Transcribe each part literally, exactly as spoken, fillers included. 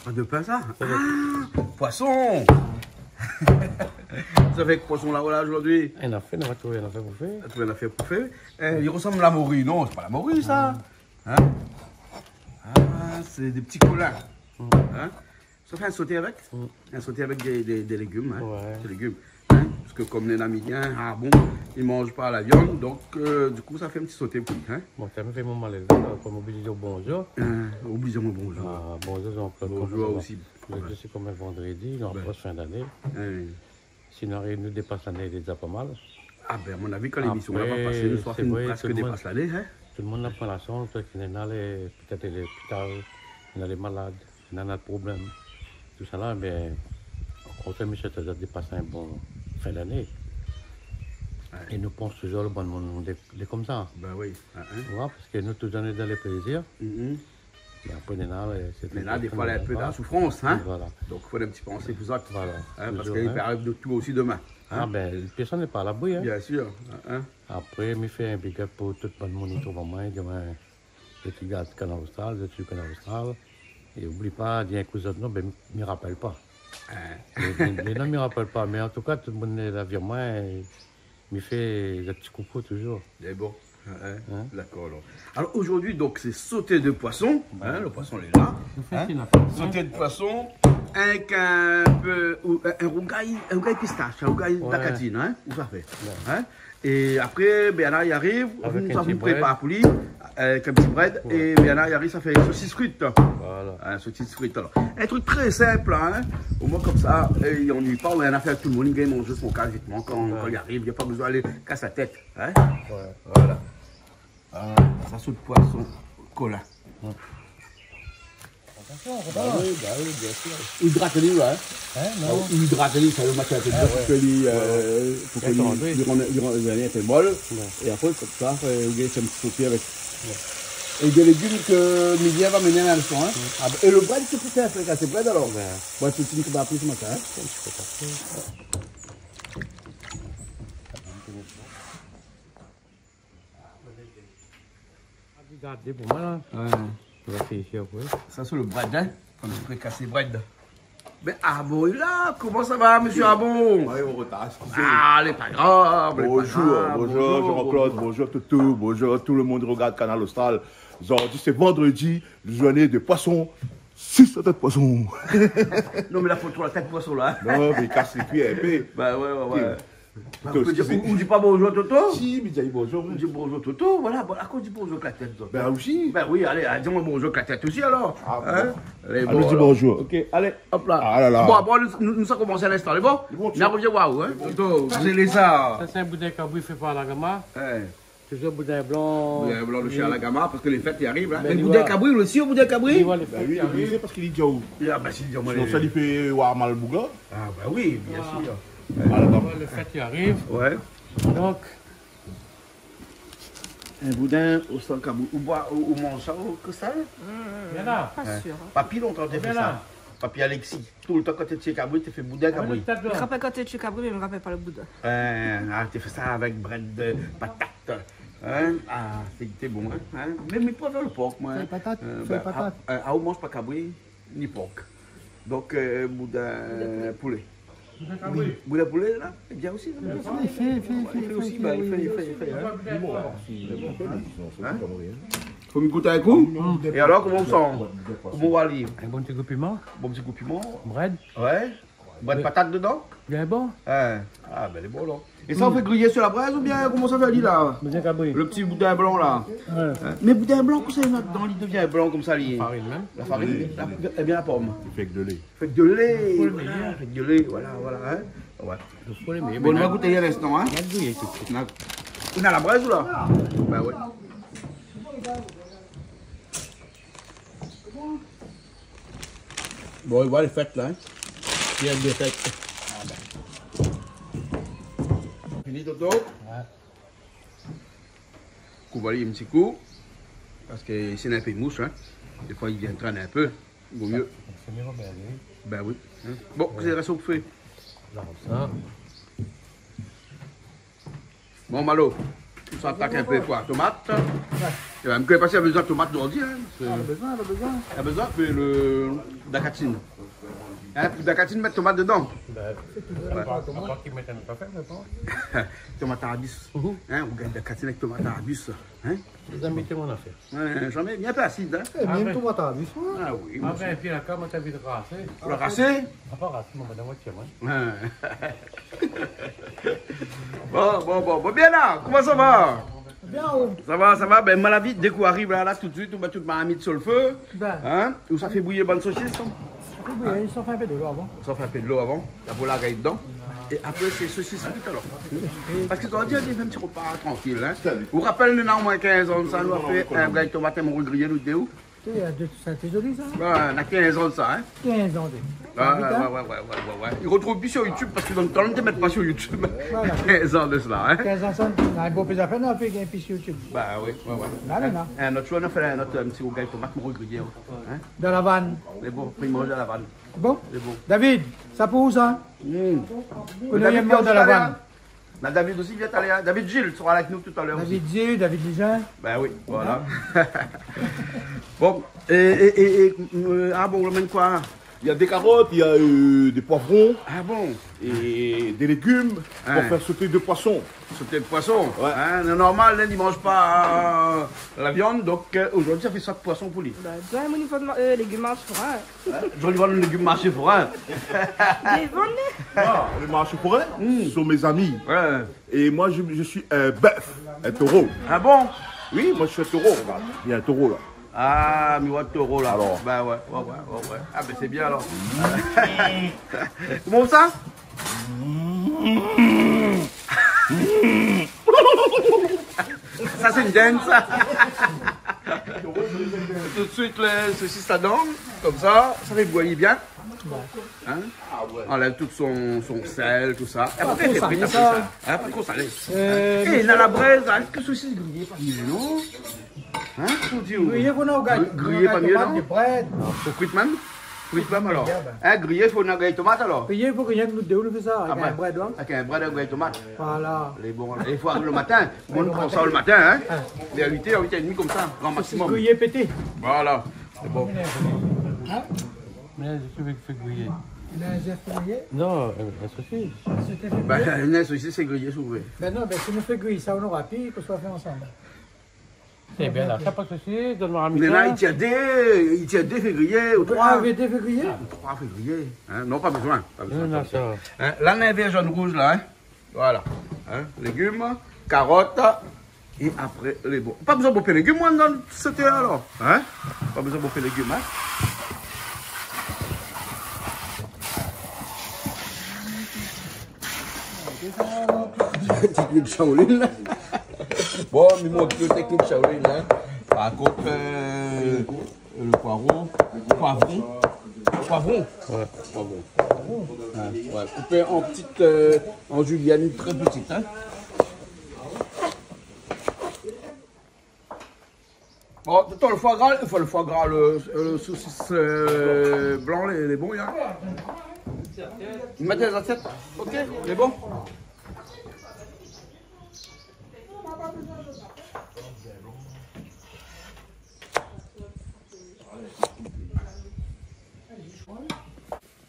Ah, de pin sa ? Ah, poison. Sa fé poison la, voilà, zordi. In afèr, nou va trouv in afèr pou fé. Trouv in afèr pou fé. Eh, i resanm la mori. Non, sé pa la mori, sa. Hein ? Ah, sé dé ti kolin. Hein ? Sa fé in soté avèk ? Mm. In soté avèk dé, dé, dé légim, hein ? Ouais. Dé légim. Hein ? Parske kom lé Namibien, ah bon, i manz pa la viann, donk, euh, du kou, sa fé in ti soté pou li, hein ? Bon, sa mi fé mon malèz, la, kom oblizé di bonzour. Euh, oblizé di bonzour. Ah, bonzour, Jean-Claude, koman sa va ? Bonzour osi. Zordi sé kom in vandredi, nou aprosh fin d'ané. Ouais. Si nou ariv, nou dépas lané, lé déza pa mal. Ah ben, a mon avi, kan lémision la va pasé, nou sra fine prèsk dépas lané, hein. Apré, sé vré, tout le moun, tout le moun la pran la shans, parske néna lé, pétèt lé lopital, néna lé malad, néna lé problèm. Tousala, ben, okontrèr, mi souèt azot dépas in bon fin d'ané. Ouais. É nou pans touzour lo bann moun lé, lé komsa. Ben oui, hein, hein. Ou voi, parske nou touzour nou lé dan lé plézir. Mhm. Mé apré, néna, euh, sé... Mé la, défoi, lé in pé dan la soufrans, hein. Voilà. Donk, fo in ti pansé pou zot. Voilà. Hein, parske i pé ariv de tou osi domin, hein. Ah ben, pèrsone lé pa a labri, hein. Bien sûr, hein. Apré, mi fé in big up pou tout bann moun i trouv amoin, i di amoin, zot i gard Kanal Austral, zot i suiv Kanal Austral. É oubli pa, di in kou zot non, ben, mi rapèl pa. Hein. Mé, mé, mé non, mi rapèl pa. Mé an tou ka, tout moun la vi amoin, é mi fé zot ti koukou touzour. Lé bon. Hein, hein. Hein ? Dakor, alor. Alor, zordi, donk, sé soté de poison. Hein, lo poison lé la. Hein ? Soté de poison, avèk in pé, ou, in, in rougay, in rougay pistash, in rougay dakatine, hein, ou sa fé. Ouais. Hein ? É apré, Bernard i ariv, nou sa prépar pou li, avèk in ti brèd, é Bernard i ariv, sa fé sosis frit. Voilà. Hein, sosis frit, alor. In trik trè sinp, hein. Omoin, komsa, euh, i anui pa, ou néna in afèr, tout le moun i gingn manz son kaz vitman kan, kan i ariv, na pa bezoin alé kas la tèt. Hein ? Ouais. Voilà. Ah, sa sé lo poison kolin. Ouais. Atansion, ba oui, ba oui, bien sûr. Ou idrat ali, la, hein ? Hein, non. Ah, ou idrat ali, sa i mèt in pé d'lo pou ke li, euh, pou ke li, li rann, li rann, li rann in pé mol. Ouais. É apré, komsa, euh, ou gingn fé in ti soté avèk. Ouais. É dé légim ke Miguel va amenn a linstan, hein. Ouais. Ah, é lo brèd, sé pou fé in frikasé brèd, alor ? Ouais. Brèd poutine ke ma la pri se matin, hein. In ti pé partou. Gardé pou moin, la. Ouais. Réfléshi apré. Sa sé lo brèd, hein. Kom frikasé brèd. Mé Abon lé la, koman sa va, mésyé Abon ? Ouais, an rotar, eskizé. Ah, lé pa grav, lé pa grav. Bonjour, bonjour, Jean-Claude, bonjour Toutou, bonjour tout le moun i rogard Kanal Austral. Zordi sé vandredi, zourné de poison, sis tèt poison. Non, mé la foto la tèt poison la. Non, mé i kas lé kui in pé. Ba ouais, ouais, ouais. Ou, ou di pa bonjour Toto ? Si, mi di bonjour, oui. Ou di bonjour Toto, voilà. Bon, akoz ou di bonjour avèk la tèt, zot ? Ben, osi. Ben oui, alé, di amoin bonjour avèk la tèt osi, alor. Ah, bon. Hein ? Alé, nou di bonjour. Ok, alé, hop la. Ah la la. Bon, bon, nou, nou, nou sa komans a linstan, alé, bon. Sé bon, nou revien, waouh, hein. Toto, sé lé sa. Sa sé in boudin kabri fé par la gama. Ouais. Touzour boudin blan. Boudin blan de shé Alagama, parske lé fèt i ariv, la. Mé boudin kabri, ou lé sir, boudin kabri ? Ben oui, lé obligé parske li di aou. Ah, ben, si li di aou, sinon sa li fé oir mal boug la. Ah, ben oui, bien sûr. Alé, bon. Lé fèt i ariv. Ouais. Donk, in boudin o san kabri. Ou boi, ou, ou manz sa o Kristal ? Bien la. Pa sir, hein. Pa pi lontan té fé sa. Papi Alexis, toultan kan té tié kabri, té fé boudin kabri. Mi rapèl kan té tié kabri, mé mi rapèl pa lo boudin. Euh, ah, té fé sa avèk brèd de patat. Hein ? Ah, sété bon, hein ? Hein ? Mé, mé pa avèk lo por, moin. Fèy patat, euh, fèy patat. Ah, euh, ah, ou manz pa kabri, ni por. Donk, euh, boudin poulé. Boudin poulé. Oui, boudin poulé, la. Lé bien osi, non ? Li fé, li fé, li fé, li fé osi, li fé, li fé, li fé, hein. Hein ? Fo mi gout in kou. Mm. É alor, koman ou san ? Koman ou alé ? In bon ti gou piman. Bon ti gou piman. Brèd. Ouais. Brèd patat dedan ? Bien bon. Hein. Ah, ben, lé bon, la. É sa, ou fé griyé sur la brèz oubien koman sa fé ali, la ? Boudin kabri. Lo ti boudin blan, la. Ouais. Hein ? Mé boudin blan, kosa néna dedan, li devien blan komsa, li ? La farine mèm. La farine, la, é bien la pom. Li fé avèk de lé. Fé de lé, voilà, fé de lé, voilà, voilà, hein. Ouais. Lo fo lé méyèr. Bon, nou va gouté in instan, hein. Nou va gouté tout de suit. Nou na, nou na la brèz ou la ? Ben ouais. Bon, i voi lé fèt la, hein. Pièr de fèt. Ah ben. Fini, Toto ? Ouais. Koup ali in ti kou, parske isi néna in pé moush, hein. Défoi, li vien trèn in pé. Vo mié. Sa, sé mié, ben oui. Ben oui, hein. Bon, ouais. Kosa i rès pou fé ? La, sa. Bon, Malo. Sa atak in pé koi, tomat. Oué. É bin, mi koné pa si la bezoin tomat zordi, in. Ah, la bezoin, la bezoin. La bezoin, mé lo, dakatine. In, pou dakatine, mèt tomat dedan. Bin, sé touzour pa tomat. Tomat arbis. Mhm. In, ou gingn dakatine avèk tomat arbis, in. Ou la invité mon afèr. Oué, zamé bien pé asid, in. É, mèm tomat arbis, oué. Ah oui, moin osi. Apré, épi la, koman ou la rasé ? Ou la rasé ? Ah, pa rasé, moin, madam, oué. Oué. Bon, bon, bon, bon, bien la, koman sa va ? Bien, oui. Sa va, sa va ? Bin, moin la vi, dé k'ou ariv la, la, tout suit, ou mèt tout marmit su lo fé. Bin. In ? Ou sa fé bouyi bann sosis, in ? Sa fé bouyi, sa fé in pé dolo avan. Sa fé in pé dolo avan, la pou la gingn dedan. É apré, sé sosis frit, alor. Parske sa vé dir, nou fé in ti ropa trankil, in. Ou rapèl, nou néna omoin kinz an de sa, nou la fé in gagn tomat, in mori griyé, nou dé. Té, euh, de, sa té zoli, sa. Oué, néna kinz an de sa, in. Kinz an de. Oué, oué, oué. I rotrouv pi su YouTube parske dan lo tan, nou té mèt pa su YouTube. Voilà. Kinz an de sa, in. Kinz an de sa, nou la bonpé zafèr, nou la fé gingn pi su YouTube. Ba oui, oué, oué. La, la, la. In not zour, nou fé in not, in ti rougay tomat, mori griyé, in. Dan la vann. Lé bon, pri manz dan la vann. Bon. Lé bon. David, sa pou ou, sa ? Hmm. Pou nou, David, manz dan la vann. Na David osi, vien talèr, in. David Gilles sera avèk nou talèr osi. David Gilles, David Lizin. Bin oui, voilà. Bon, é, é, é, é, euh, ah bon, ou amenn koi ? Il y a des carottes, il y a, euh, des poivrons. Ah bon ? Et des légumes pour faire sauter de poisson. Sauté de poisson. Oué. In, normal, in, li manz pa, euh, la viann, donk, euh, zordi, sa fé sot poisson pou li. Ba, bien, au niveau de ma-, euh, légumes, je crois. In ? Zordi, nou vann légim marshé forin. Lé vann. Non, le marché forain, hmm, ce sont mes amis. Oué. Et moi, je, je suis un bœuf, un taureau. Ah bon ? Oui, moi, je suis un taureau. Regarde, il y a un taureau là. Ah, mi voi toro la. Alor. Ba oué, oué, oué, oué, oué. Ah, bin, sé bien alor. Koman sa ? Sa, sé in ding, sa. Tout suit, lo sosis ladan, konmsa, sa fé bouyi bien. In ? Anlèv tout son, son sèl, tousa. É apré, pa tro salé, sa. In, pa tro salé. Euh, é, na la brèz, la, èske sosis griyé pa myé, non ? In ? Ou di, griyé, ou gingn. Gri-, griyé pa myé, non ? Tomat, brèd. Non, fo frit mèm. Frit mèm, alor. Griyé, bin. In, griyé, fo nou gingn tomat, alor. Griyé, fo gingn nou dé, nou fé sa, avèk in brèd, in. Avèk in brèd, avèk tomat. Voilà. Lé bon, alor. I fo ariv lo matin. Bon, nou pran sa lo matin, in. Oué. Vèr uit èr, uit èr é dmi, konmsa, gran maksimom. Sosis griyé pété. Voilà. Lé bon. In ? Mé la, je fais, fais griller. La, je fais griller ? Non, euh, la saucisse. C'était fait griller ? Bin, la sosis, sé griyé, si ou vé. Bin non, bin, si nou fé griyé sa, nou nora pi, k'ou soi fé ansanm. Sé bien la, sa pa de sousi, donn amoin in mitan. Mé la, i tien dé, i tien dé fé griyé, ou troi. Ah, dé fé griyé ? Ah, ou troi fé griyé. In, non, pa bezoin, pa bezoin, non, pa bezoin. In, la, nou la in vèr zone rouz, la, in. Voilà. In, légim, karot, é apré, lé bon. Pa bezoin bonpé légim, moin, dan soté, alor. In ? Pa bezoin bonpé légim, in ? Teknik Shaolin, la. Bon, mi mont lo teknik Shaolin, la. Par kont, euh, lo poivron. Poivron. Poivron. Oué. Poivron. Oué, oué. Koupé an ti, euh, an julienne trè ti, in. Bon, tout lo foi gra, anfin, lo foi gra, lo, lo sosis, euh, blan, lé, lé bon, in. Mèt dan zasièt. OK, lé bon.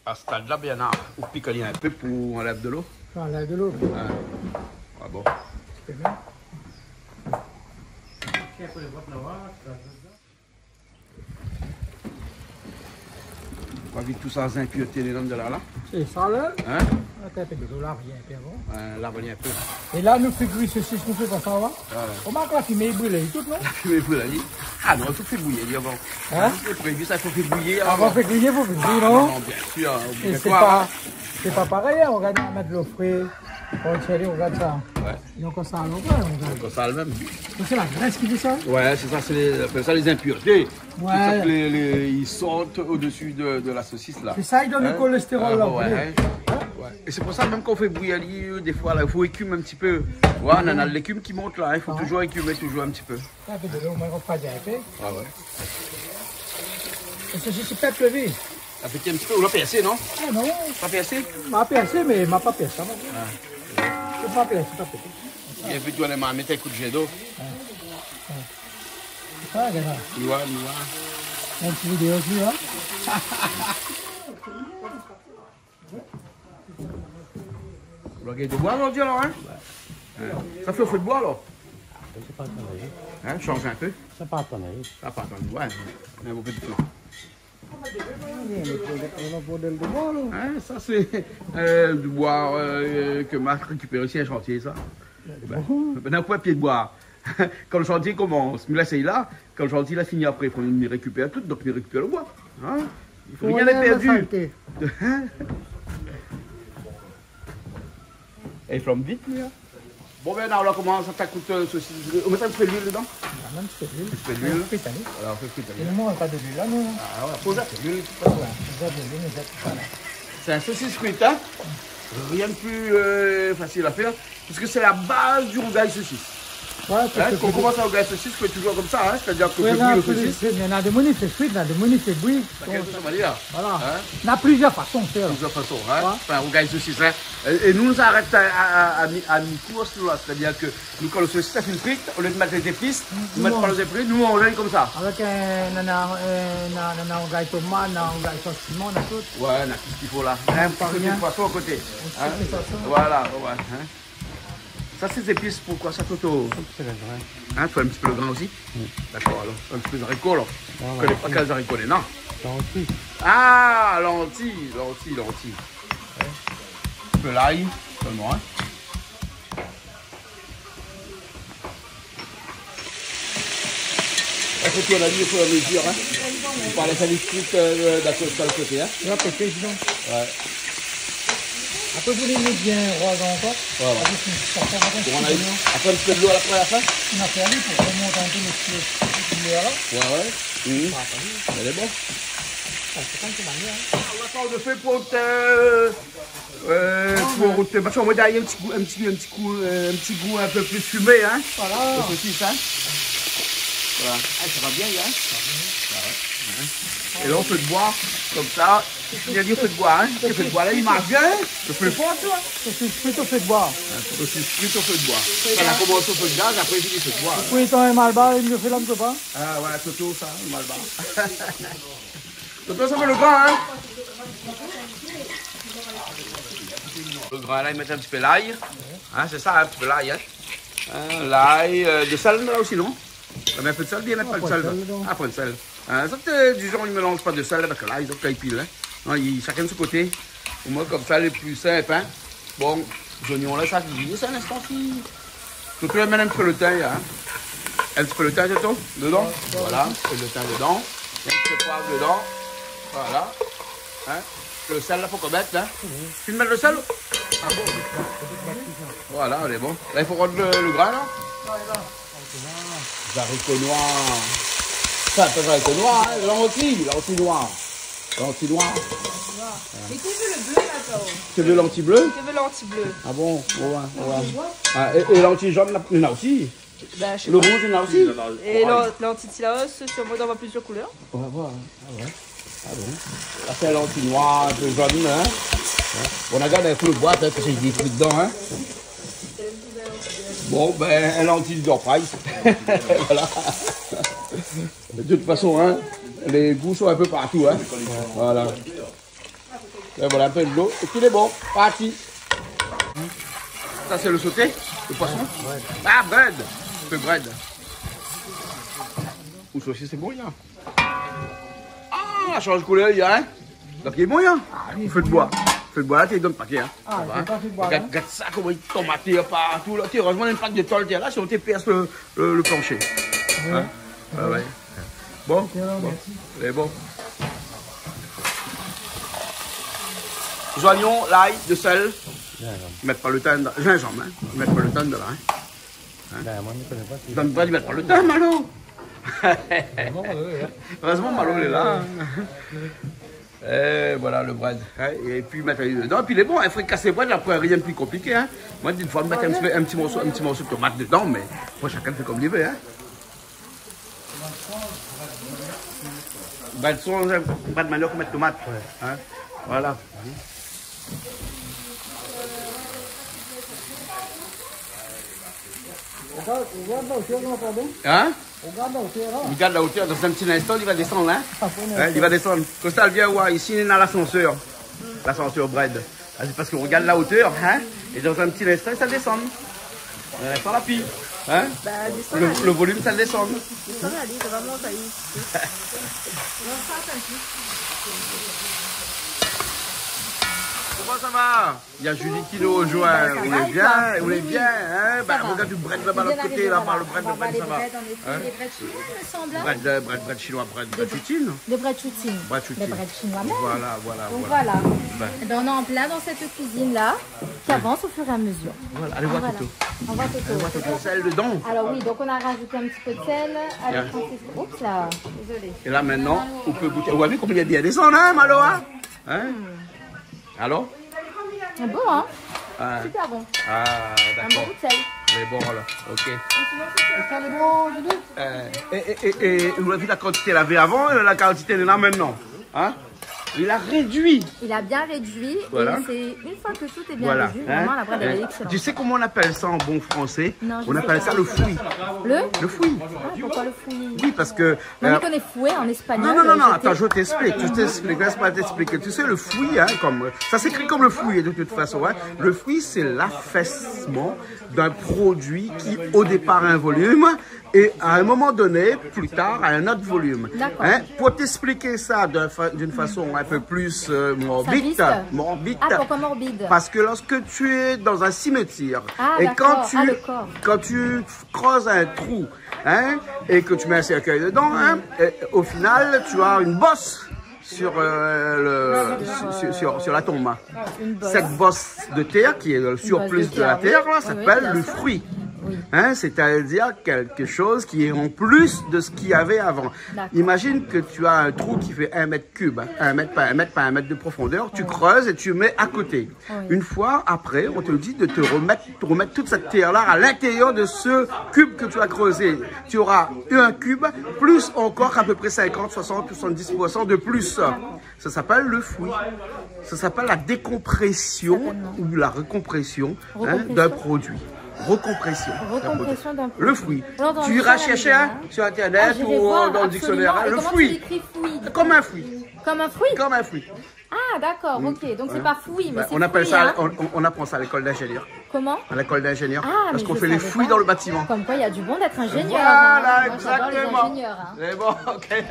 A stad la, Bernard, ou pik ali in pé pou anlèv dolo ? Pou anlèv dolo. Oué. Ah bon. Sé bien. Ou va vid tout sa zinpirté ladan la, la. Sé sa, la. In ? Atann, fé dolo la, rien, bien bon. Oué, la, rien, in pé. É la, nou fé gri sosis, nou fé konmsa, oué. Oué. Ou mark la fimé i bril tout, non ? La fimé i bril, oui. Ah non, tout fé bouyi avan. In ? Lé prévi, sa, fo fé bouyi avan. Avan fé bouyi, fo fé bouyi, non ? Non, non, bien sir, é sé pa, sé pa parèy, in, ou gard, ou mèt dolo fré, ou tire, ou gard sa. Oué. Donk sa, non, oué, ou gard. Donk sa, la mèm. Sa, sé la grès ki fé sa ? Oué, sé sa, sé lé, i apèl sa lé zinpirté. Oué. Sé sa ke lé, lé, i sort odsi de, de la sosis, la. Sé sa, i donn lo kolèstérol, la, in ? Oué, oué. É sé pou sa, mèm kan ou fé bouyi ali, défoi, la, i fo ékim in ti pé. Oué, nana légim ki mont, la, in, i fo touzour ékim touzour in ti pé. Sa fé dolo, moin, ou pa di in pé. Ah oué. É sé, sé, sé pa pèrsé. Sa fé in ti pé, ou la pèrsé, non ? Ah non. Pa pèrsé ? Ma pèrsé, mé ma pa pèrsé, moin. Ah. Sé pa pèrsé, pa pèrsé. Li la fé tourn marmit èk kout zé do. Wé. Wé. Sé sa, gard sa. Li voi, li voi. In ti vidéo osi, in. Ou la gingn de boi zordi alor, in ? Wé. Wé. Sa fé o fé de boi alor ? Sé pa tro mal. In, sanz in pé. Sa pa tro mal. Sa pa tro mal, wé. In bon pé de flan. Wé, mé sé in bordèl de boi, la. In, sa sé, eu, du boi, eu, ke ma rékipèr isi in shantié, sa. Bin, bon. Bin, na poin pié de boi. Kan le shantié i komans, mi lès ali la, kan le shantié la fini apré, fo mi rékipèr tout, donk mi rékipèr le boi. In ? Fo rien alé la pèrdi. Fo rien la salté. In ? É flanm vit, li, in. Bon, bin, la, ou la komans atak kout, eu, sosis. Ou mèt in ti pé luil dedan ? Voilà, in ti pé luil. In ti pé luil. In ti pé luil. Voilà, ou fé frir ali. É nou, nou manz pa de luil la, nou. A, wé, fo zèt luil. Wé, fo zèt luil, mé zèt, voilà. Sé in sosis frit, in ? Rien de pli, eu, fasil a fèr. Parske sé la baz du rougay sosis. Wé, parske... In, kan ou komans in rougay sosis, ou fé touzour konmsa, in, sétadir ke ou fé bouyi le sosis. Wé, na, na de moun i fé frit, na de moun i fé bouyi. Donk, sa va dir. Voilà. In ? Na plizièr fason fé, la. Plizièr fason, in. Wé. Anfin, rougay sosis, in. É, é nou, nou arèt a, a, a, a mi, a mi-kours, nou, la. Sétadir ke nou, kan le sosis la fine frit, olié de mèt lé zépis, nou mèt pa lé zépis, nou manz ali konmsa. Avèk in, in, in, in, in, in rougay tomat, in rougay sos piman, na tout. Wé, na tout sak i fo la. In ti pé de poison a koté. In ti pé de poison. Voilà, wé, in. Sa, sé zépis, poukoi sa, Toto ? Sé le grin. In, fo in ti pé le grin osi ? Mm. Dakor, alor. In ti pé zariko, alor. Voilà. Mi koné pa kèl zariko lé, non ? Lanti. A, lanti, lanti, lanti. In ? In pé lay, sèlman, in ? Fo tourn ali o fur é a mezur, in. Fo pa lès ali frit, eu, d'in sèl koté, in. Li va pété, di don. Wé. Apré, ou lé mèt bien rouz ankor. Wé, wé. Avèk in ti safran, avèk in ti pé d'zonion. Bon, la, apré, in ti pé d'lo apré, a la fin ? Nou va fé ali pou romont in pé le, le, le koulèr la. Wé, wé. Mhm. Wé, sa va. Lé bon. Wé, sé konm sa, manièr, in. A, ou la fé pou, eu, Eu, pou rout, parske ou mèt in ti gou, in ti, in ti gou, eu, in ti gou in pé pli fimé, in. Voilà. Le sosis, in. Voilà. A, sa va bien, in. Sa va bien. A wé. In. É la, o fé d'boi, konmsa. Ou la di o fé d'boi, in. O fé d'boi, la, i marsh bien, in. Sosis frit o fé d'boi. In, sosis frit o fé d'boi. Kan la komans o fé d'gaz, apré, i fini o fé d'boi, in. Ou pran in malbar, i fé la, mi koné pa. A wé, sé tou sa, in, malbar. Donk la, sa fé le grin, in. Le grin, la, i mèt in ti pé lay. In, sé sa, in ti pé lay, in. In, lay, eu, de sèl, la osi, non ? Mèt in pé de sèl, bien mèt pa de sèl. Non, pa de sèl dedan. A, pa de sèl. In, sa, eu, di jan, i mélanz pa de sèl avèk lay, donk, kan i pil, in. Non, i, shakinn son koté. Omoin, konmsa, lé pli sinp, in. Bon, zonion la, sa, i, sa, in instan, si. Toto, mèt in ti pé le tin, in. In ti pé le tin, Toto, dedan. Wé, wé. Voilà, in ti pé le tin dedan. In ti pé poiv dedan. Voilà. In ? Le sèl, la, fo k'ou mèt, in. Mhm. Fine mèt le sèl ? A bon ? Voilà, lé bon. La, i fo rod le, le grin, la. Zariko noir. Sa, pa zariko noir, in, lanti, lanti noir. Lanti noir. Mé té vé le blé, la, Tao ? Té vé lanti blé ? Té vé lanti blé. A bon ? Wé, wé. A, é, é lanti zone, la, néna osi. Bin, mi koné pa. Le rouz, néna osi. É lan-, lanti ti la, sé sirman d'avoir plizièr koulèr. Wé, wé, a wé. A bon ? La, sé lanti noir, in pé zone, in. In ? Bon, nou gard in pé le boi, in, parske i di frit dedan, in. Bon, bin, in lanti de Price. Voilà. De tout fason, in, lé gou son in pé partou, in. Voilà. É voilà, in pé dolo. É pi lé bon. Parti. Sa, sé le soté, le poison. Wé. A, brèd. In pé brèd. Ou sosis, sé bon, la. A, la sanz koulèr, in. Donk, lé bon, in. A oui, fé d'boi. Fé d'boi, la, té i donn pa kèr, in. A, sa va, in. Fé pa fé d'boi, in. Gard, gard sa, koman i tonm atèr partou, la. Té, erèzman, néna pa de tol, té, la, si nou té pèrs le, le, le planshé. Oui. In ? A wé. Bon, bon. Mèrsi. Lé bon. Zonion, lay, de sèl. Zinzanm. Mèt pa le tin dedan. Zinzanm, in. Mèt pa le tin dedan, in. In ? Bin, moin, mi koné pa si... Donn pa, mèt pa le tin, Malo. Erèzman, Malo lé la, in. Erèzman, Malo lé la, in. É voilà le brèd, in, é pi mèt ali dedan, pi lé bon, in, frikasé brèd, apré, rien de pli konpliké, in. Moin, défoi, mi mèt in ti pé, in ti morso, in ti morso tomat dedan, mé apré, shakinn i fé konm li vé, in. Brèd son, brèd maniok, mèt tomat. Wé. In, voilà. Regarde, regarde la hauteur, non, pardon. Hein ? Regarde la hauteur, là. Regarde la hauteur, dans un petit instant, il va descendre, hein ? Après, hein, il va descendre. Costal, viens voir, ici, il y a l'ascenseur. L'ascenseur Brad. Ah, c'est parce qu'on regarde la hauteur, hein ? Et dans un petit instant, ça descend. Euh, ça va pire, hein ? Bah, descend, le, allez. Le volume, ça descend. Descend, allez, ça va monter, allez. Comment ça va ? Il y a Julie qui nous rejoint. Coucou. Bah, ça va, et toi ? Oui, oui. Ou lé bien, ou lé bien, hein ? Bah, regarde, tu brèdes là-bas, l'autre côté, là-bas, le brèdes, le brèdes, ça va. Hein ? Brèdes, brèdes, brèdes chinois, brèdes, brèdes chutines. Des brèdes chutines. Brèdes chutines. Brèdes chutines. Des brèdes chinois même. Voilà, voilà, voilà. Donc voilà. Ben. Eh ben, on est en plein dans cette cuisine-là, qui avance au fur et à mesure. Voilà, allez voir Toto. On voit Toto. Allez voir Toto, sel dedans. Alors oui, donc on a rajouté un petit peu de sel. Allez, Francis. Oups là, désolé. Et là, maintenant, on peut goûter. Ou la vu koman li la bien désann, hein, Malo, hein ? Hein ? Hmm. Alors ? Bon, hein ? Ah. Super bon. Ah, d'accord. Un bon goût de sel. Mais bon, alors, ok. Et sinon, c'est... Et ça, les bons, Julie ? Euh, et, et, et, et ou la vu la quantité lavé avant, euh, la quantité lé la maintenant. Hein ? Il a réduit. Il a bien réduit. Voilà. Et c'est une fois que tout est bien réduit, hein, vraiment, la brède, elle est excellente. Tu sais comment on appelle ça en bon français ? Non, je sais pas. On appelle ça le fouillis. Le ? Le fouillis. Ah, pourquoi le fouillis ? Oui, parce que Mami koné foué en espagnol, euh, je t'ai... Non, non, non, non, attends, je t'explique, je t'explique, laisse-moi t'expliquer. Tu sais, le fouillis, hein, comme, euh, ça s'écrit comme le fouet, de toute façon, hein. Le fouillis, c'est l'affaissement d'un produit qui, au départ, a un volume, et à un moment donné, plus tard, a un autre volume. D'accord. Hein, pour t'expliquer ça d'une fa-, d'une façon un peu plus, euh, morbide, simpliste. Morbide. Ah, pourquoi morbide ? Parce que lorsque tu es dans un cimetière, ah, et quand d'accord. Tu, ah, le corps. Quand tu creuses un trou, hein, et que tu mets un cercueil dedans, hein, et au final, tu as une bosse sur, euh, le, sur, sur, sur la tombe. Une bosse. Cette bosse de terre qui est le surplus de la terre, là, s'appelle le fruit. Une bosse de terre, oui, bien sûr. Oui, oui. Hein, c'est-à-dire quelque chose qui est en plus de ce qu'il y avait avant. D'accord. Imagine que tu as un trou qui fait un mètre cube, hein, un mètre par un mètre par un mètre de profondeur, tu creuses et tu mets à côté. Oui. Une fois après, on te dit de te remettre, remettre toute cette terre-là à l'intérieur de ce cube que tu as creusé. Tu auras eu un cube, plus encore à peu près cinquante, soixante, soixante-dix pour cent de plus. D'accord. Ça s'appelle le fouillis. Ça s'appelle la décompression ou la recompression, hein, d'un produit. Certainement. Recompression. Recompression d'un produit. Le fouillis. Tu iras chercher, hein, sur Internet ou, euh, dans le dictionnaire, hein, le fouillis. Alors, on entend jamais, hein. Ah, j'irai voir absolument. Et comment tu l'écris, fouillis ? Comme un fruit. Comme un fruit. Comme un fruit. Ah, d'accord, ok. Donc, c'est pas fouillis, mais c'est fouillis, hein. Bah, on appelle ça, on, on, on apprend ça à l'école d'ingénieur. Comment ? À l'école d'ingénieur. Ah, mais je savais pas. Parce qu'on fait les fouillis dans le bâtiment. Comme quoi, il y a du bon d'être ingénieur, hein. Voilà, exactement. Moi, j'adore les ingénieurs, hein. Mais bon, ok.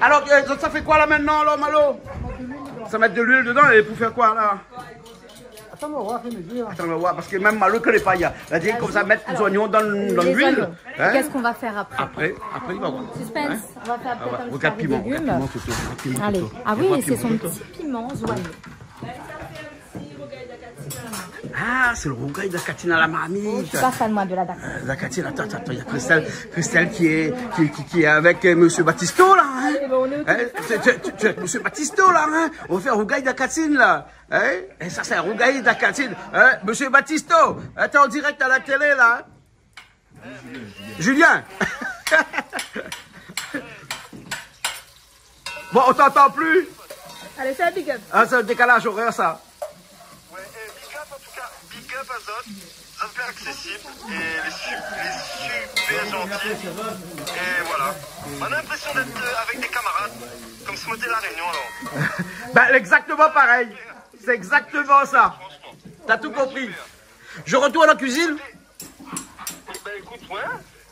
Alors, euh, ça fait quoi là maintenant, là, Malo ? Ça met de l'huile dedans, et pour faire quoi, là ? Attends, on va voir, fais mesure. Attends, on va voir, parce que même Malo, il connaît pas, il a, il a dit comme ça, mettre les oignons dans le, dans l'huile. Alors, les oignons. Hein ? Et qu'est-ce qu'on va faire après ? Après, après, il va voir. Suspense. Hein ? On va faire peut-être un petit peu de légumes. Ah ouais, regarde piment, Toto, regarde piment, Toto. Allez. Ah oui, c'est son petit piment, oignons. Ah, c'est le rougail de la cantine à la marmite. Oh, je suis pas fan, moi, de la cantine. Euh, la cantine, attends, attends, attends, il y a Christelle, Christelle qui est, qui, qui, qui est avec, euh, Monsieur Battisto, là, hein ? Hein ? Tu, tu, tu, tu, Monsieur Battisto, là, hein ? On fait un rougail de la cantine, là. Hein ? Et ça, c'est un rougail de la cantine. Hein ? Monsieur Battisto, hein, t'es en direct à la télé, là, hein ? Julien. Bon, on t'entend plus. Allez, fais un big up. Ah, c'est le décalage horaire, ça. Ouais, euh, big up, en tout cas, big up à zot. Zot lé accessible et les su-, les super gentils. Et voilà. On a l'impression d'être, euh, avec des camarades, comme si on était La Réunion, alors. Bah, exactement pareil. C'est exactement ça. T'as tout compris. Je retourne en cuisine. Eh ben, écoute, ouais.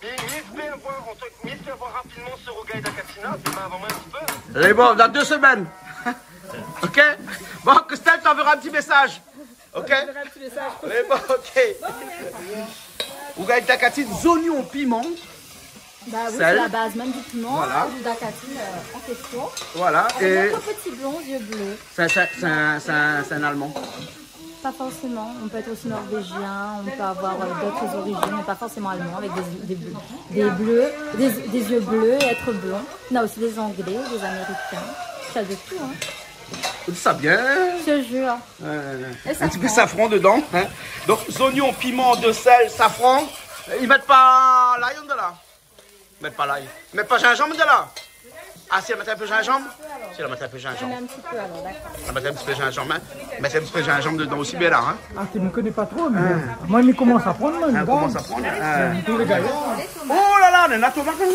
Mais, mais fais voir, en tout, mais fais voir rapidement ce rougail de la cantine, fais voir un petit peu. Allez, bon, dans deux semaines. Ok ? Bon, Christelle t'enverra un petit message. Ok ? Je t'enverrai un petit message. Allez, bon, ok. Rougail de la cantine, oignons, piment. Bah oui, c'est la base même du piment, hein, du dakatine, euh, en question. Voilà. Avec notre petit blond aux yeux bleus. C'est un, c'est un, c'est un, c'est un Allemand. Pas forcément. On peut être aussi norvégien, on peut avoir, euh, d'autres origines, mais pas forcément allemand, avec des, des, des bleus, des, des yeux bleus et être blond. On a aussi des Anglais, des Américains. Ça de tout, hein. Tout ça bien. Je te jure. Euh, un petit peu safran dedans, hein. Donc, oignons, piment, de sel, safran. Ils mettent pas l'ail dedans, là. Mèt pa lay. Mèt pa zinzanm dedan la. Ah, si la mèt in pé zinzanm ? Si la mèt in pé zinzanm. Ah, mé in ti pé alor, dakor. La mèt in ti pé zinzanm, in. Mèt in ti pé zinzanm dedan osi, bien la, in. Ah, mi koné pa tro, mé moin mi komans aprann, moin. Ah, ou komans aprann, in. Tout lé gayar. Oh la la, néna tomat la, in.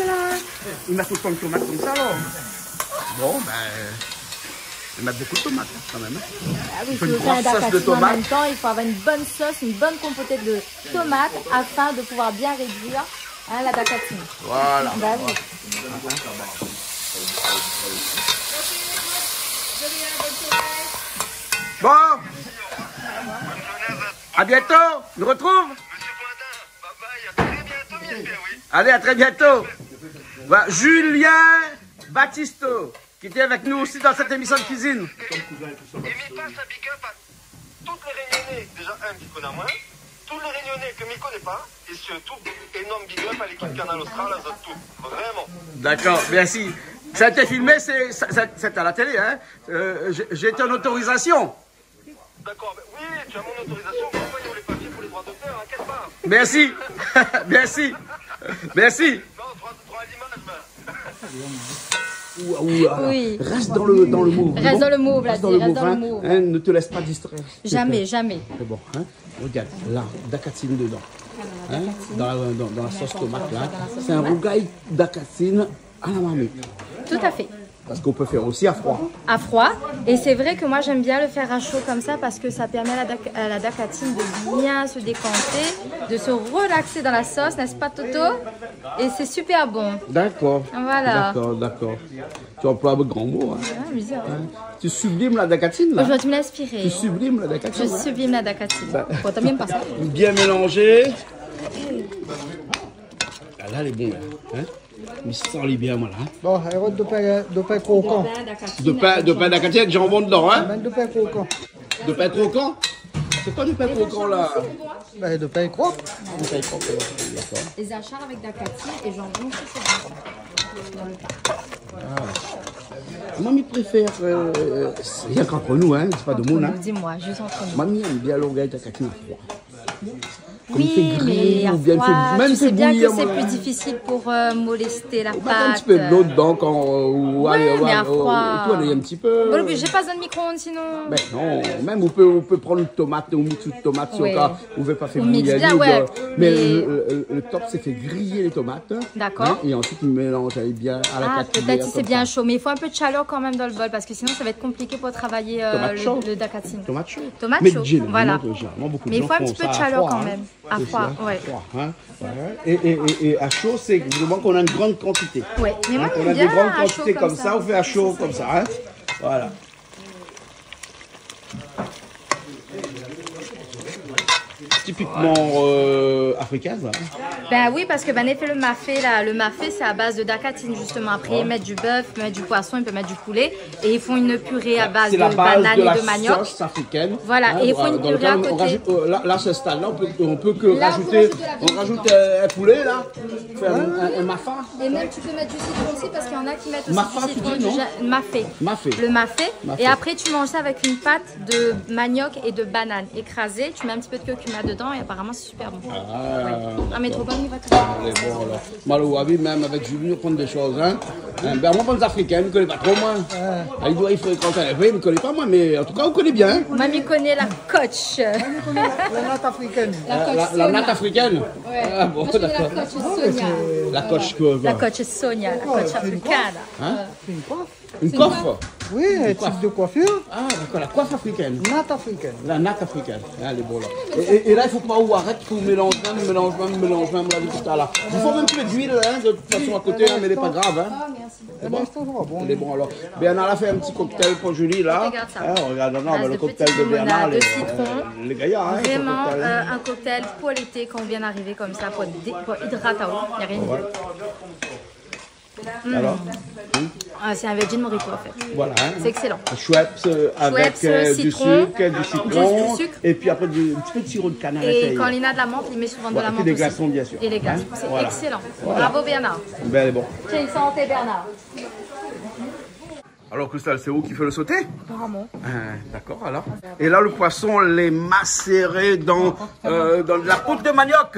I mèt otan tomat konmsa, alor. Bon, bin, i mèt bonpé tomat, in, kan mèm, in. Ah oui, si ou fé in dakatine an mèm tan, i fo avoir in bone sos, in bone konpoté de tomat afin de pouvoir bien réduir, in, la dakatine. Voilà. Bah oui. Bon. À bientôt. Nou artrouv. Allez, à très bientôt. Voilà, Julien Battisto, qui était avec nous aussi dans cette émission de cuisine. Et mi pass in big up à tout lé Rényoné, déza, in, ki koné amoin, tout lé Rényoné ke mi koné pa, é sirtou, énorm big up à lékip Kanal Austral, azot tout, vréman. Dakor, mèrsi. Ça a été filmé, c'est, ça, ça, c'est à la télé, hein. Euh, j'ai, j'ai ton autorisation. Dakor, mé oui, tu as mon autorisation pour envoyer les papiers pour les droits d'auteur, inkièt pa. Mèrsi. Mèrsi. Mèrsi. Non, droit, droit à l'image, mé Ou, ou, alors, oui, reste dans le, dans le move, reste dans le move, là, reste dans le move, hein. Hein, ne te laisse pas distraire. Jamais, jamais. C'est bon, hein. Regarde, la dakatine dedan. Hein, dans la, dans, dans la sauce tomate, là. C'est un rougail dakatine à la marmite. Tout à fait. Parce qu'on peut faire aussi à froid. À froid. Et c'est vrai que moi, j'aime bien le faire à chaud comme ça parce que ça permet à la dac-, à la dakatine de bien se décanter, de se relaxer dans la sauce, n'est-ce pas, Toto ? Et c'est super bon. D'accord. Voilà. D'accord, d'accord. Tu emploies un grand mot, hein. Ah, mé sa. Hein ? Tu sublimes la dakatine, là. Aujourd'hui, tu m'as inspiré. Tu sublimes la dakatine, hein. Je sublime la dakatine. Bah. Pourtant, même pas ça. Bien mélangé. Ah, là, lé bon, là. Hein ? Mi san ali bien, moin, la, in. Bon, alor, dopin, dopin krokan. Dopin, dopin dakatine, janbon dedan, in. Mèt dopin krokan. Dopin krokan ? Sé koi dopin krokan, la ? Bin, dopin krok. Dopin krok, dakor. Les achats avec dakatine et jambon, c'est bon. Ah. Moin, mi préfèr, euh, sé rienk ant nou, in, sé pa domoun, in. Entre nous, dis-moi, juste entre nous. Moin, mi èm bien lo rougay dakatine. Oui, mé à froid, tu sais bien que c'est plus difficile pour, euh, molester la pâte. Ou mèt in ti pé dolo dedan kan, euh, ou, ouais, mé à froid. Ou tourn in ti pé. Bon, j'ai pas besoin de micro-ondes sinon. Ben non, mèm ou pé, ou pé prann in tomat, ou mix in tomat, si ou vé pa fé bouyir ali, ouais. Mé le, le, le top, sé fé griyé lé tomat, in. D'accord. In, é ansuit, ou mélanz bien a la kuiyèr konmsa. Ah, peut-être si c'est bien chaud, mais il faut un peu de chaleur quand même dans le bol parce que sinon ça va être compliqué pour travailler, euh, le, le dakatine. Tomat sho. Tomat sho, voilà. Mé zénéralman, zénéralman, bonpé de moun i fé sa a froi, in. Mais il faut un petit peu de chaleur quand même. À froid, ouais. É, é, é, é a sho, sé vréman kan ou na in gran kantité. Ouais, mé moin, mi èm bien a sho konmsa. Kan ou na in gran kantité konmsa, ou fé a sho konmsa, in. Voilà. Tipikman, euh, afrikin, sa. Ben oui, parce que ben, i fé le mafé, la. Le mafé, c'est à base de dakatine, justement. Après, ils mettent du bœuf, ils peuvent mettre du poisson, ils peuvent mettre du poulet. Et ils font une purée à base de banane et de manioc. C'est la base de la sauce africaine. Voilà, et ils font une purée à côté. Hein, voilà. Dans le cas, on rajoute, euh, là, là, à ce stade-là, on peut, on peut que rajouter, on rajoute, euh, un poulet, là, faire un, un, un mafa. Et même, tu peux mettre du citron aussi, parce qu'il y en a qui mettent aussi du citron, du gin-, mafé. Mafa, tu dis, non ? Mafé. Mafé. Le mafé. Mafé. Et après, tu manges ça avec une pâte de manioc et de banane écrasée. Tu mets un petit peu de curcuma dedans et apparemment, c'est super bon. Ah, d'accord. Ah, mé tro bon, i va tout. Lé bon, alor. Malo, ou la vi, mèm avèk Julie, ou aprann dé shoz, in. In, ben, moin, bann Afrikin, mi koné pa tro, moin. Ah, i doi, i fo frékant in pé, mi koné pa, moin, mé an tou ka, ou koné bien, in. Moin, mi koné la kotsh. Moin, mi koné la, la nat afrikèn. La kotsh Sonia. La nat afrikèn ? Ouais. Ah bon, d'accord. Moin, mi koné la kotsh Sonia. La kotsh koi, koi ? La kotsh Sonia, la kotsh afrikèn. In ? Sé in koif. In koif ? Oui, in tip de koifir. Ah, d'accord, la koif afrikèn. Nat afrikèn. La nat afrikèn. Alé, bon, la. É, é, é la, i fo pa ou arèt pou mélanz mèm, mélanz mèm, mélanz mèm, la, depi talèr. I fo in ti pé d'luil, in, de tout fason, a koté, in, mé lé pa grav, in. Ah, merci. Sé bon ? Lé bon, alor. Bernard la fé in ti cocktail pou Julie, la. Regarde ça. In, regard, non, non, mé le cocktail de Bernard, lé, euh, lé gayar, in, son cocktail. Une base de petite limonade de citron. Vraiment, euh, un cocktail pour l'été, quand on vient d'arriver comme ça, pour dé-, pour hydrater, y a rien de mieux. Ouais. Alors ? Hmm ? Ah, c'est un veggie mojito, en fait. Voilà, hein. C'est excellent. Schweppes, euh, avec, euh, du sucre, du citron, et puis après du, un petit peu de sirop de canne à l'intérieur. Schweppes, citron, jus, et quand il y en a de la menthe, il met souvent de la menthe aussi. Voilà, et puis des glaçons, bien sûr. Et les glaçons. Hein ? Voilà. C'est excellent. Voilà. Bravo, Bernard. Ben, bon. Quelle santé, Bernard. Alors, Christelle, c'est vous qui faites le sauté ? Apparemment. Ah, d'accord, alors. Et là, le poisson, lé macéré dans, euh, dans de la poudre de manioc.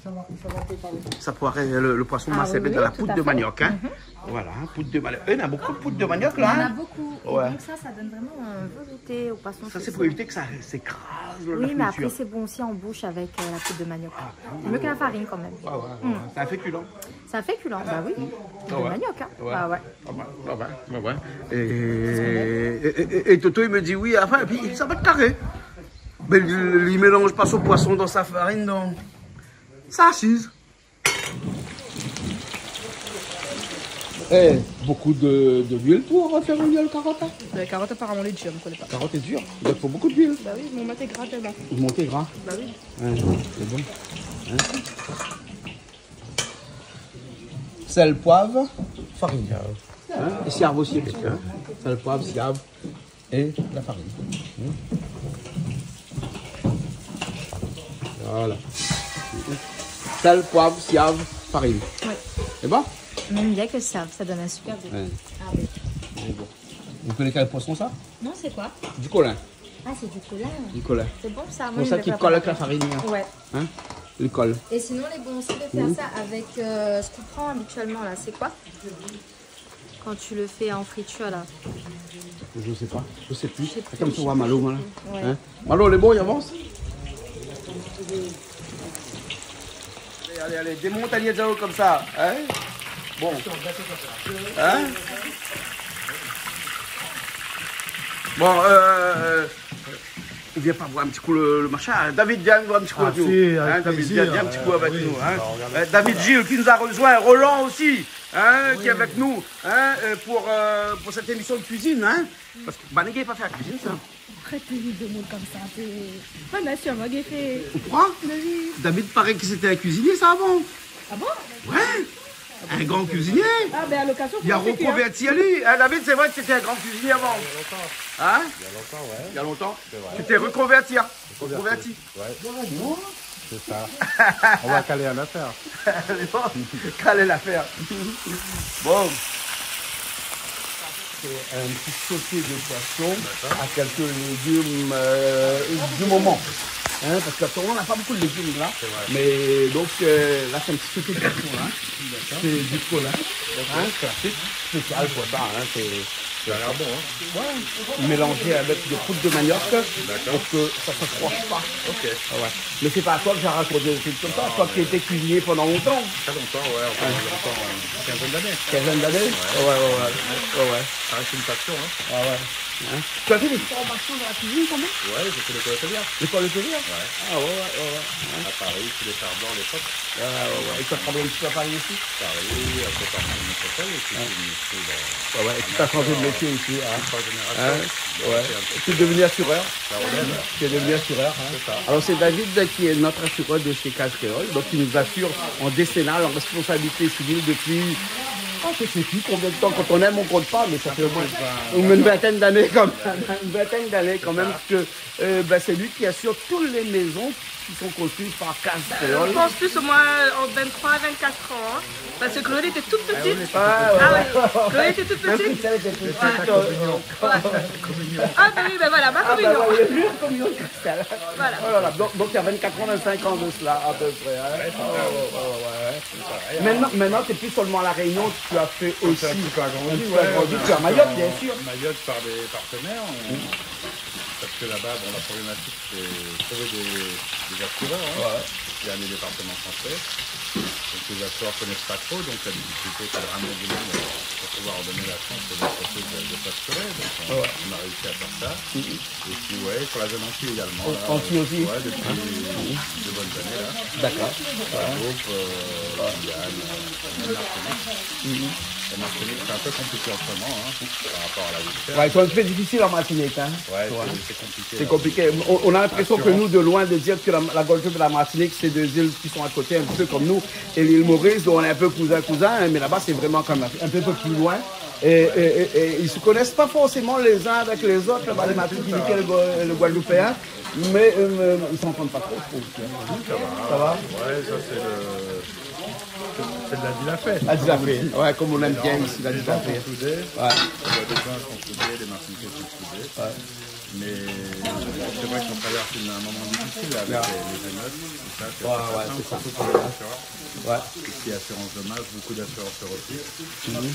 Ça va, ça va préparer. Ça pourrait, le, le poisson macéré dans la poudre de manioc, hein. Ah oui, oui, tout à fait. Mhm. Voilà, hein, poud de manioc. Euh, néna bonpé de poud de manioc la, hein. Il y en a beaucoup. Et donc ça, ça donne vraiment un velouté au poisson, c'est excellent. Ça, c'est pour éviter que ça s'écrase la friture. Oui, mais après, c'est bon aussi en bouche avec, euh, la poudre de manioc. Ah, bah oui. Mieux que la farine quand même. Ouais, ouais, ouais, ouais. C'est un féculent. C'est un féculent, bah oui. Poud de manioc, hein. Ah ouais. Ah ouais, ouais, ouais. Et, et, et, et Toto, il me dit oui, enfin, et puis ça va être carré. Mais il, il mélange pas son poisson dans sa farine, dans sa assise. Eh, beaucoup de, de l'huile pour faire une huile carotte, hein ? La carotte, apparemment, elle est dure, je connais pas. Carotte est dure, donc il faut beaucoup d'huile. Bah oui, ils m'ont monté gras tellement. Ils m'ont monté gras. Bah oui. Ouais, c'est bon. Hein ? Sel, poiv, farine. Hein ? É siav osi, hein ? Sel, poiv, siav. Et la farine. Hmm. Voilà. Sel, poiv, siav, farine. Ouais. C'est bon ? Même bien que siav, ça donne un super goût. Ouais. Ah oui. C'est bon. Vous connaissez le poisson, ça ? Non, c'est quoi ? Du colin. Ah, c'est du colin. Du colin. C'est bon, ça. Moi, je le fais avec la farine. Pour ça qu'il colle avec la farine, hein. Ouais. Hein ? Il colle. Et sinon, il est bon aussi de faire ça avec, euh, ce qu'on prend habituellement, là. C'est quoi ? Quand tu le fais en friture, là. Je sais pas, je sais plus. Je sais plus, je sais plus, je sais plus. Attends, tu vois, Malo, voilà. Ouais. Hein ? Malo, lé bon, i avans ? Allez, allez, allez, démont ali zao konmsa, hein ? Bon. Hein ? Bon, euh, euh, vien pa voir in ti kou le, le machin, hein ? David, vien voir in ti kou le... Ah, si, avec plaisir, hein. Hein, David, vien, vien in ti kou avèk nou, hein. Euh, David Gilles qui nous a rejoint, Roland aussi, hein, qui est avec nous, hein, euh, pour, euh, pour cette émission de cuisine, hein. Parce que banna i gingn pa fé la kuizine, sa. Arèt de demoun konmsa, sé pa nasion, moin, i fé... Ou kroi ? Mé oui. David, paraît que c'était un cuisinier, ça, avant. Ah bon ? Ouais. Un grand cuisinier. Ah, ben, à l'occasion, faut faire cuire. Il a reconverti à lui. Hein, David, c'est vrai que c'était un grand cuisinier avant. Il y a longtemps. Hein ? Il y a longtemps, ouais. Il y a longtemps. C'est vrai. Tu t'es reconverti, hein ? Reconverti. Reconverti. Ouais. C'est ça. On va caler une affaire. Allez, bon. Caler l'affaire. Bon. C'est un petit sauté de poisson à quelques légumes, euh, du moment. Hein, parce qu'actuellement, on n'a pas beaucoup de légumes là. C'est vrai. Mais donc, euh, là, c'est un petit sauté de poisson, là. D'accord. C'est du colin. Hein, classique, spécial pour ça, hein, c'est... Ça a l'air bon, hein ? Ouais. Mélangé avec des poudres de manioc pour que ça s'accroche pas. Ok. Ah ouais. Mais c'est pas à toi que j'ai raconté des trucs comme ça, toi qui étais cuisinier pendant longtemps. Très longtemps, ouais, enfin, longtemps, hein. Quinzaine d'années. Quinzaine d'années ? Ouais. Ouais, ouais, ouais. Ouais, ouais. Ça reste une passion, hein. Ah ouais. Hein ? Tu as fait des formations dans la cuisine quand même ? Ouais, j'ai fait l'école hôtelière. L'école hôtelière ? Ouais. Ah ouais, ouais, ouais, ouais. À Paris, sous les Chars Blancs à l'époque. Ah ouais, ouais. Et tu as travaillé un petit peu à Paris aussi ? Paris, un peu partout en métropole, et puis je suis venu ici, ben, ouais, ouais, et tu t'as changé de métier ici, hein. Trois générations. Hein ? Ouais. Donc, c'est un petit peu... Tu es devenu assureur. La relève. Tu es devenu assureur, hein. C'est ça. Alors, c'est David qui est notre assureur de chez Case Créole, donc il nous assure en décennale, en responsabilité civile depuis, oh, je sais plus combien de temps, quand on aime, on compte pas, mais ça fait au moins une vingtaine d'années quand même, une vingtaine d'années quand même, que, euh, ben, c'est lui qui assure toutes les maisons qui sont construites par Case Créole. Je pense plus au moins en vingt-trois à vingt-quatre ans, hein, parce que Chloé était toute petite. Ah ouais, ouais. Chloé était toute petite. Même Christelle était petite, euh, ouais. Ah, bah oui, bah voilà, ma communion. Ah, bah ouais, oui, communion de Christelle. Voilà. Oh là là, donc, donc il y a vingt-quatre ans, vingt-cinq ans de cela, à peu près, hein. Ouais, c'est ça. Ouais, ouais, ouais, ouais. Maintenant, maintenant, t'es plus seulement à La Réunion, tu as fait aussi un petit peu agrandi, tu as Mayotte, bien sûr. Comme ça, un petit peu agrandi, ouais, on a fait en Mayotte par des partenaires, on, parce que là-bas, bon, la problématique, c'est trouver des, des assureurs, hein. Ouais. Il y a les départements français. Donc, les assureurs connaissent pas trop, donc la difficulté, c'est de ramener du monde pour pouvoir donner la chance aux entreprises de, de s'assurer. Donc, on, on a réussi à faire ça. Mhm. Et puis, ouais, sur la zone Antilles également, là, Antilles aussi ? Ouais, depuis deux bonnes années, là. D'accord. Guadeloupe, euh, Guyane, euh, Martinique. Mhm. La Martinique, c'est un peu compliqué en ce moment, hein, par rapport à la vie chère. Ouais, ils sont un petit peu difficiles en Martinique, hein. Ouais, c'est, c'est compliqué, là. C'est compliqué. On, on a l'impression que nous, de loin, de dire que la, la Guadeloupe et la Martinique, c'est deux îles qui sont à côté, un petit peu comme nous, et l'île Maurice, dont on est un peu cousin, cousin, hein, mais là-bas, c'est vraiment quand même un peu plus loin. Et, et, et, et ils se connaissent pas forcément les uns avec les autres, là-bas, les Martiniquais et les Gua-, les Guadeloupéens, mais, euh, ils s'entendent pas trop, je trouve. Ça va. Ça va ? Ouais, ça, c'est le, c'est, c'est de la vie à faire. La vie à faire, ouais, comme on aime bien ici, la vie à faire. Les gens sont soudés. Ouais. Les Guadeloupéens sont soudés, les Martiniquais sont soudés. Ouais. Mais C'est vrai qu'on traverse une, un moment difficile avec les, les émeutes, tout ça, c'est pas simple, surtout pour les assureurs. Ouais. Tout ce qui est assurance dommages, beaucoup d'assureurs se retirent. Mhm.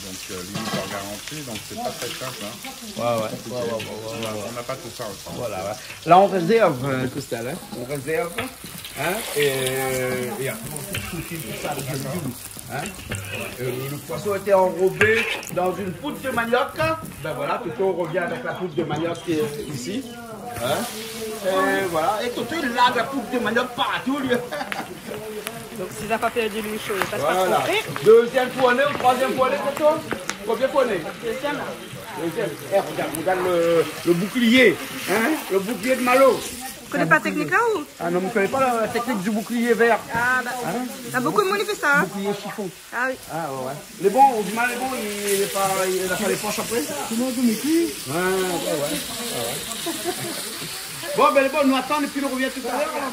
Donc, euh, limite leur garantie, donc c'est pas très simple, hein. Ouais, ouais. Compliqué. Ouais, ouais, ouais, ouais, ouais. On a, on n'a pas tout ça ensemble. Voilà, ouais. Là, on réserve, euh, Christelle, hein. On réserve, hein, et, et après, on fait tout de suite ça, le jus. Hein ? Euh, le poisson était enrobé dans une poudre de manioc. Ben voilà, Toto revient avec la poudre de manioc qui est ici. Hein ? Et voilà. Et Toto, il largue la poudre de manioc partout, lui. Donc, si ça n'a pas perdu l'huile chaude, ça se passe. Voilà. Deuxième fournée ou troisième fournée, Toto ? Combien fournée ? Deuxième. Deuxième. Eh, regarde, regarde le, le bouclier. Hein ? Le bouclier de Malo. Vous connaissez pas la technique là ou ? Ah non, vous connaissez pas la, la technique du bouclier vert ? Ah, bah, hein ? Il y a beaucoup de monde qui fait ça, hein. Bouclier chiffon. Ah oui. Ah ouais, ouais. Lé bon, ou di mal, lé bon, li, li lé pa, li la pa lé posh apré. Sinon, vous mettez... Ouais, ouais, ouais. Bon, ben, lé bon, nou atann, épi nou revien talèr, alor.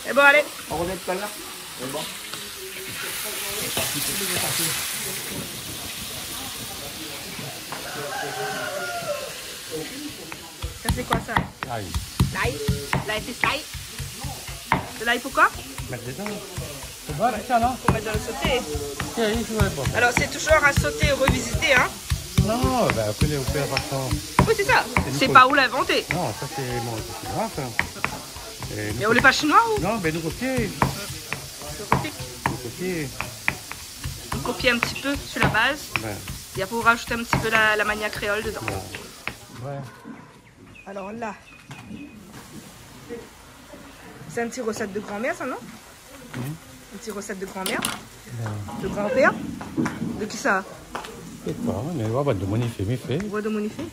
Eh bon, allez. On revient tout à l'heure. Lé bon. Ça, c'est quoi, ça ? L'ail. L'ail ? L'ail, c'est ça. De l'ail, pourquoi ? Mettre dedans. C'est bon, ça, non ? Faut mettre dans le sauté. Oui, oui, c'est bon. Alors, c'est toujours un sauté revisité, hein ? Non, ben, après, les opérations. Oui, c'est ça. C'est nous qui... C'est pas vous l'inventé. Non, ça, c'est mon, c'est moi, ça. Et nous... Mais on n'est pas chinois, ou ? Non, ben, nous copier. Nous copier. Nous copier. On copie un petit peu sur la base. Ben. Et après, on rajoute un petit peu la, la manière créole dedans. Ben. Ouais. Alors là, c'est une petite recette de grand-mère, ça, non ? Mhm. Une petite recette de grand-mère ? Ben. De grand-père ? De qui ça ? Je sais pas, mais ouais, bah, de mon effet, mes faits. Ouais, de mon effet.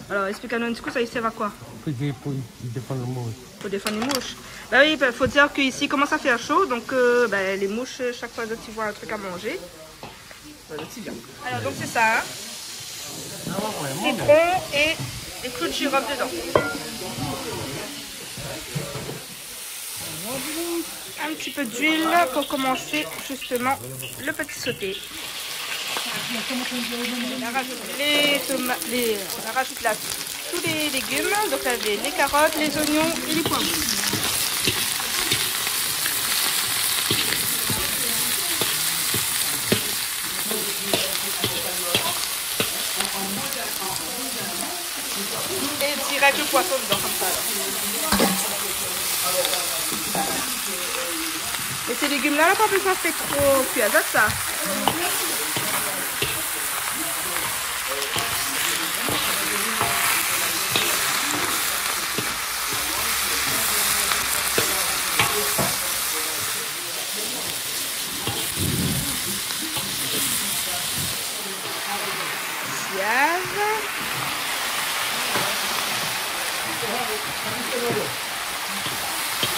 Alors, explique-nous un petit coup, ça, il sert à quoi ? Pour dé-, pour défendre les mouches. Pour défendre les mouches. Bah oui, bah, faut dire qu'ici, il commence à faire chaud, donc, euh, bah, les mouches, chaque fois, tu vois un truc à manger. Voilà, c'est bien. Alors, donc, c'est ça, hein. Citron et des clous de girofle dedans. Un petit peu d'huile pour commencer, justement, le petit sauté. On rajoute les toma-, les, on rajoute là tous les légumes. Donc, là, les, les carottes, les oignons et les poivrons. Et direct le poisson dedans, comme ça, alors. Et ces légumes-là, là, pas besoin de faire trop cuire, ça. Sièv.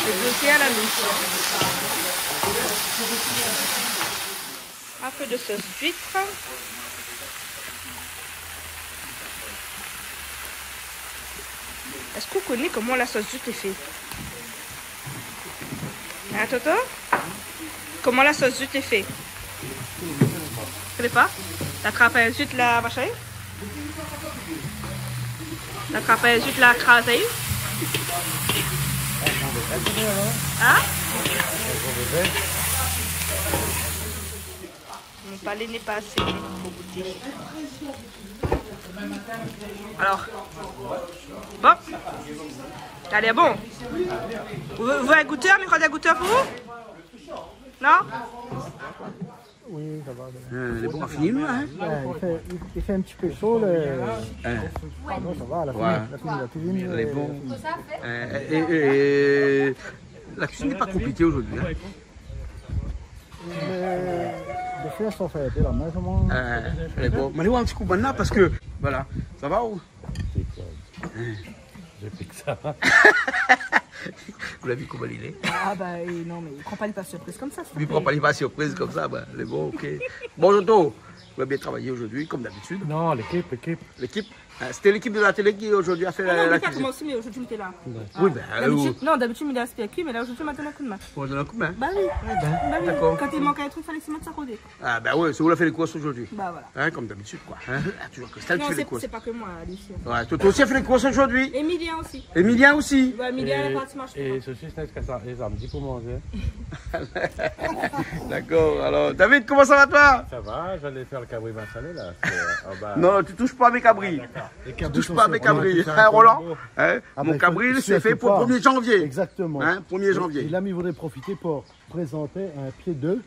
Et deux tiers la louche. Un peu de sauce d'huître. Èske ou koné koman la sos d'huît lé fé ? Hein, Toto ? Koman la sos d'huît lé fé ? Ou koné pa ? La trap in zuit la, machin ? La trap in zuit la, krazé ? Hein ? Mon palais n'est pas assez pour goûter. Alors, bon. Allez, bon. Vous, vous voulez goûter, un micro-dégoûteur pour vous ? Non ? Oui, ça va, ça va. Euh, lé bon, fini, nou, hein ? Ouais, il fait, il, il fait un petit peu chaud, le... Hein. Ah non, ça va, la fini, la fini, la cuisine, euh, la fini. Lé bon. Euh, et, et, et, la cuisine n'est pas compliquée aujourd'hui, hein ? Mé de fèr sa fé la min, koman ? Euh, lé bon. Mé alé oir in ti kou banna, parske, voilà. Ça va ou ? J'ai pris que ça. Vous l'avez vu comment il est ? Ah bah, euh, non, mais il prend pas les pas surprises comme ça, s'il te plaît. Il prend pas les pas surprises comme ça, bah, lé bon, ok. Bon, Toto, vous avez bien travaillé aujourd'hui, comme d'habitude. Non, l'équipe, l'équipe. L'équipe ? Ah, c'était l'équipe de la télé qui aujourd'hui a fait la, la cuisine. Ah non, mé pa koman si, mé zordi mi té la. Oui, ben, euh, d'abitid, non, d'abitid mi lé aspèr kui, mé la zordi mi done in kou d'min. Ou done in kou d'min ? Bah oui. Ah ben, d'accord. Kan i mank in trik, falé ke mi sava rodé. Ah ben ouais, sé ou la fé lé kours zordi. Bah voilà. Hein, comme d'habitude, quoi. Hein, toujours Christelle, tu fais les courses. Non, c'est, c'est pas que moi, Alicia. Ouais, toi, toi aussi, tu as fait les courses aujourd'hui. Emilien aussi. Emilien aussi. Ouais, Emilien, il a parti marcher. Et saucisse, qu'est-ce que ça, les hommes, dis pour manger. D'accord, alors, David, comment ça va, toi ? Ça va, j'allais faire le cabri massalé, là. C'est, euh, en bas. Non, tu touches pas à mes cabris. Ah, d'accord. Tu touches pas à mes cabris. Hein, Roland ? Hein ? Ah, mon cabri, c'est fait pour le premier janvier. Exactement. Hein, premier janvier. Et là, il voudrait profiter pour présenter un pied de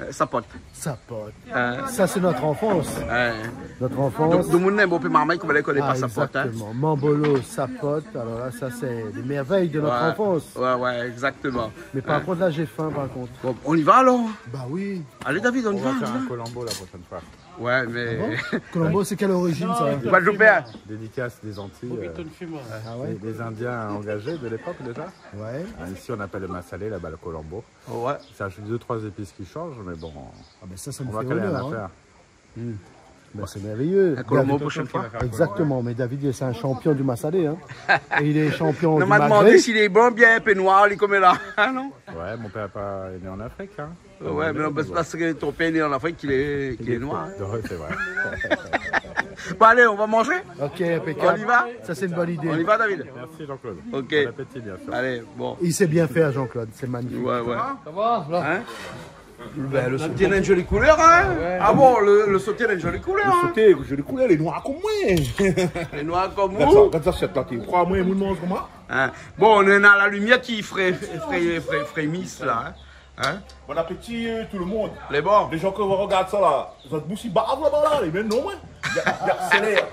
sapote. Sapote. Euh. Ça, c'est notre enfance. Ouais. Notre enfance. Donc, tout le monde n'a pas marmaille, comme elle connaît pas sapote, hein. Ah, exactement. Mambolo, sapote. Alors là, ça, c'est des merveilles de notre enfance. Ouais, ouais, exactement. Mais par contre, là, j'ai faim, par contre. Bon, on y va alors ? Bah oui. Allez, David, on y va, on y va. On va faire un colombo la prochaine fois. Ouais, mais... Ah bon ? Colombo, c'est quelle origine, ça ? Guadeloupéen. Dédicace des Antilles, euh, ah ouais ? Des, des Indiens engagés de l'époque déjà. Ouais. Ah, ici, on appelle le massalé, là-bas, le colombo. Ouais. Ça ajoute deux, trois épices qui changent, mais bon, on voit qu'il y a rien à faire. Ah ben ça, ça me fait honneur, hein. Hmm. Ben, c'est merveilleux. Un colombo prochaine fois. Exactement, mais David, c'est un champion du massalé, hein. Et il est champion du Maghreb. Non, m'a demandé s'il est bon, bien un peu noir, lui, comme là. Hein, non ? Ouais, mon père est né en Afrique, hein. Ouais, mais non, c'est parce que ton père est né en Afrique qu'il est, qu'il est noir. Ouais, c'est vrai. Bon, allez, on va manger ? Ok, impeccable. On y va ? Ça, c'est une bonne idée. On y va, David ? Merci, Jean-Claude. Ok. Bon appétit, bien sûr. Allez, bon. Il sait bien faire, Jean-Claude, c'est magnifique. Ouais, ouais. Ça va, là ? Hein ? Ben, le sauterne a une jolie couleur, hein ? Ah ouais. Ah bon, le, le sauterne a une jolie couleur, hein ? Le sauterne, jolie couleur, il est noir comme moi. Il est noir comme vous ? Regarde ça, regarde ça, cette là, tu crois, moi, il mange comme moi ? Hein ? Bon, on est dans la lumière qui fré-, fré-, fré-, frémisse, là, hein ? Hein ? Bon appétit, euh, tout le monde. Les bons. Les gens qui vont regarder ça, là, zot boush i bav laba la, mé non, ouais. Il accélère.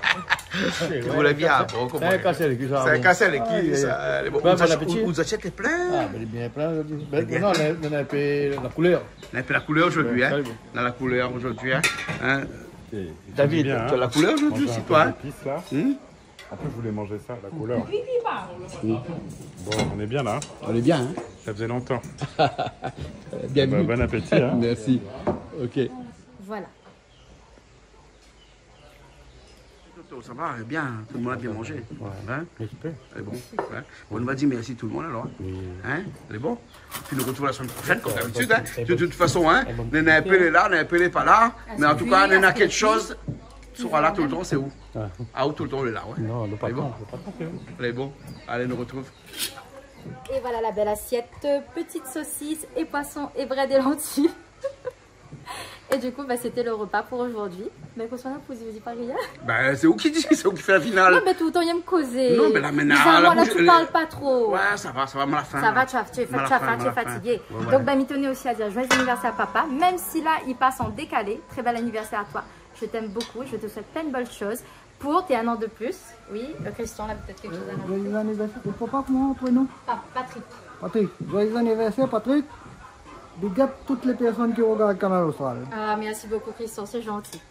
Ou la vi, ah, bon, koman ? Sé in kasé, ki sa, sa ? Aïe, aïe, aïe. Lé bon. Bon, ou, bon apéti. Ou, ou zot lé plin. Ah, ben, lé bien plin, zordi. Ben, bien. Non, nou néna, nou néna in pé la koulèr. Nou néna in pé la koulèr zordi, hein. Ouais, sa lé bon. Nou néna la koulèr zordi, hein. Hein ? David, ou na la koulèr zordi osi, toi, hein ? Manzé in pé zépis, la. Hmm ? Après, je voulais manger ça, la couleur. Bon, on est bien là, hein ? On est bien, hein ? Ça faisait longtemps. Bienvenue. Bah, bon appétit, hein ? Merci. Ok. Voilà. Toto, ça va ? Bien, tout le monde a bien mangé. Ouais. Hein ? Respect. Lé bon. Ouais. Bon, nou va dir merci tout le monde alors. Oui. Hein ? Lé bon ? Pi nou retrouv la semaine prochaine, comme d'habitude, hein. De toute façon, hein, nou néna in pé lé la, nou néna in pé lé pa la. Mé an tou ka, nou néna kékshoz. Sera là tout le temps, c'est où ? Ah. Ah, ou tout le temps, on est là, ouais. Non, le patron, le patron, c'est où ? Allez, bon, allez, nous retrouve. Et voilà la belle assiette, euh, petite saucisse et poisson et brède et lentilles. Et du coup, bah, c'était le repas pour aujourd'hui. Mais qu'on soit là pour dire, dis pas rien. Bah, c'est ou qui dit, c'est ou qui fait la finale. Non, mais tout le temps, il aime causer. Non, mais là, maintenant, bizarrement, là, tu parles pas trop. Ouais, ça va, ça va, ma la fin. Ça va, tu as, tu es, tu as faim, tu es fatigué. Ouais, ouais. Donc, bah, mi tenais aussi à dire joyeux anniversaire à papa, même si là, il passe en décalé. Très bel anniversaire à toi. Je t'aime beaucoup, je te souhaite plein de bonnes choses pour tes un an de plus. Oui, euh, Christian, là, peut-être quelque chose à rajouter. Euh, joyeux anniversaire. Et papa, comment, prénom ? Pa-, Patrick. Patrick, joyeux anniversaire, Patrick. Big up toutes les personnes qui regardent Kanal Austral. Ah, merci beaucoup, Christian, c'est gentil.